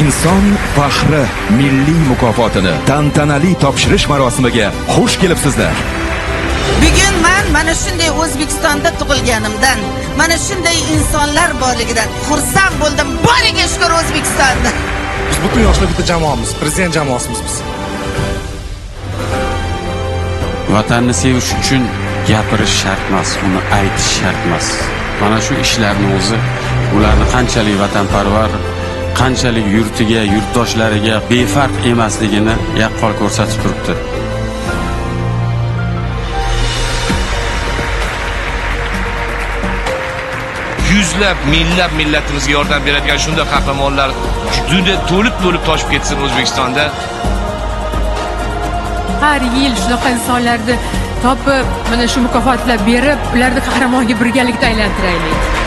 Inson faxri milliy mukofotini tantanali topshirish marosimiga xush kelibsizlar. Bugun man mana shunday O'zbekistonda tug'ilganimdan, mana shunday insonlar borligidan xursand bo'ldim. Boriga shukur O'zbekistonda. Biz butun yoshlar bitta jamoamiz, prezident jamoasimiz biz. Vatanni sevish uchun gapirish shart emas, uni aytish shart emas. Mana shu ishlarni o'zi ularni qanchalik vatanparvar, qanchalik yurtiga, yurtdoshlariga befarq emasligini yaqqol ko'rsatib turibdi. Yuzlab, minglab millatimizga yordam beradigan shunday qahramonlar juda to'lib to'lib toshib ketsin O'zbekistonda. Har yil shunaqa insonlarni topib, mana shu mukofotlar berib, ularni qahramonga birgalikda aylantiraylik.